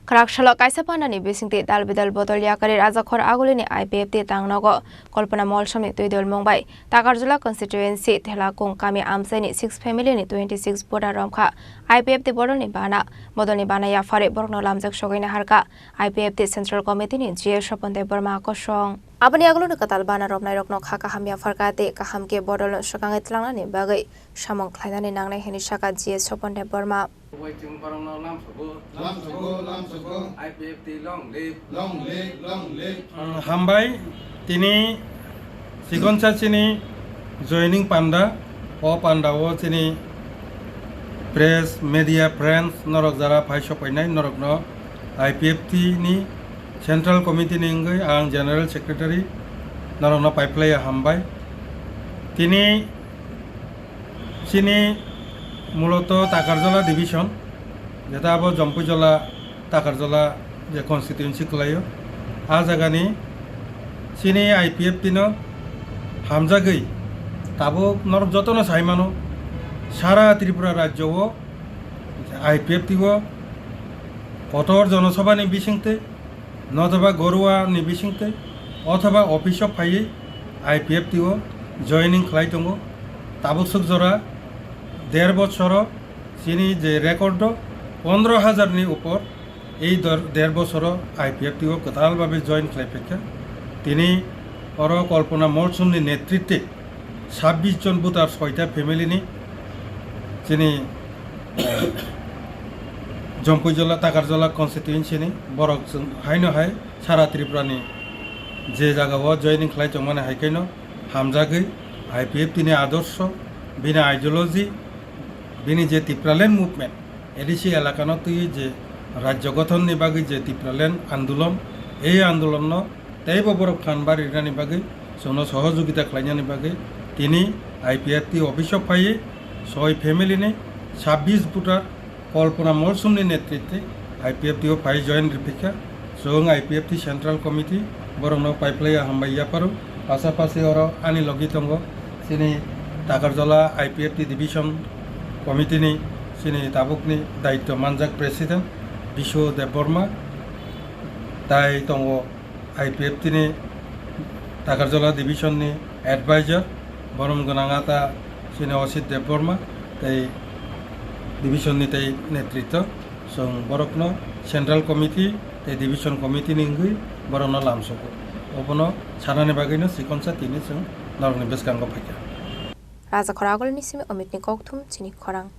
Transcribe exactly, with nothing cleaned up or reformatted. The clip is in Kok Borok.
Kwrak salo kaisa panani bisingtwi dal bidal bodol yakarwi Rajakhor Agulini I P F T tangnogo Kalpana Molsomni twi dolmung bai Takarjala constituency Thelakung kami amchaini six family ni twenty six voter romkha I P F T bodolni bana. Bodolni bana yapharwi borokno lamjak sogwi naharkha I P F T Central Committee ni G A Sopon Debbarma kosong. Aboni aguluni kwtal bana romnairokno kha kaham yapharkha tei kaham khe bodolno swkangwi tlangnani bagwi samung khlainani nangnai hwnwi sakha G A Sopon Debbarma. Bai chwng borokno lamsogo. Lamsogo, lamsogo. I P F T long live. Long live, long live. Mm, hambai, tini sikonsa chini joining panda, o panda o chini press, media, friends, norok jara phai sopainai, norokno I P F T ni Central Committee ni wngwi ang General Secretary, norokno paiphlaiya hambai. Tini Chini muloto Takarjala division, jeta abo Jompuijala Takarjala je constituency kwlaio, a jagani chini I P F T no hamjagwi tabuk norok jotono saimano, sara Tripura rajyo o I P F T o kotor jonosabha ni bisingtwi nothoba Gorua ni bisingtwi othoba office o phaiwi I P F T o joining khlai tongo. Tabuk swk jora der bochoro chini je record o pondro hajar ni upor, ei dor-, der bochoro I P F T o kwtal babe join khlai phaikha. Tini oro Kalpana Molsomni netritwe sabbish jon voter, soita family ni chini, eh, Jompuijala, Takarjala constituency ni borok chwng haino hai sara Tripura ni je jaga o joining khlai tongmani hai khe no hamjagwi I P F T ni adorsho, bini ideology, bini je Tipraland movement, A D C elaka no twiwi je rajyo gothon ni bagwi je Tipraland andolon, ei andolon no teibo borok phan bari rwnani bagwi, chwngno sohojogita khlainani bagwi tini I P F T office o phaiwi soi family ni sabbish voter Kalpana Molsomni netritwe I P F T o phai join rwphaikha. Chwng I P F T Central Committee borokno paiphlaiya hambai yapharo. Pasapasi oro ani logi tongo chini Takarjala I P F T Division Committee ni chini tabukni daityo manjak President Biswa Debbarma, tai tongo I P F T ni Takarjala division ni advisor, borom gwnang ata chini Osit Debbarma tei division ni tei netritwo. Chwng borokno Central Committee tei Division Committee ni wngwi borokno lamsogo. Obono sanani bagwino chikonsa tini chwng norokni bwskango phaikha. Rajakhor Agulini simi Omitni kokthum chini khorang.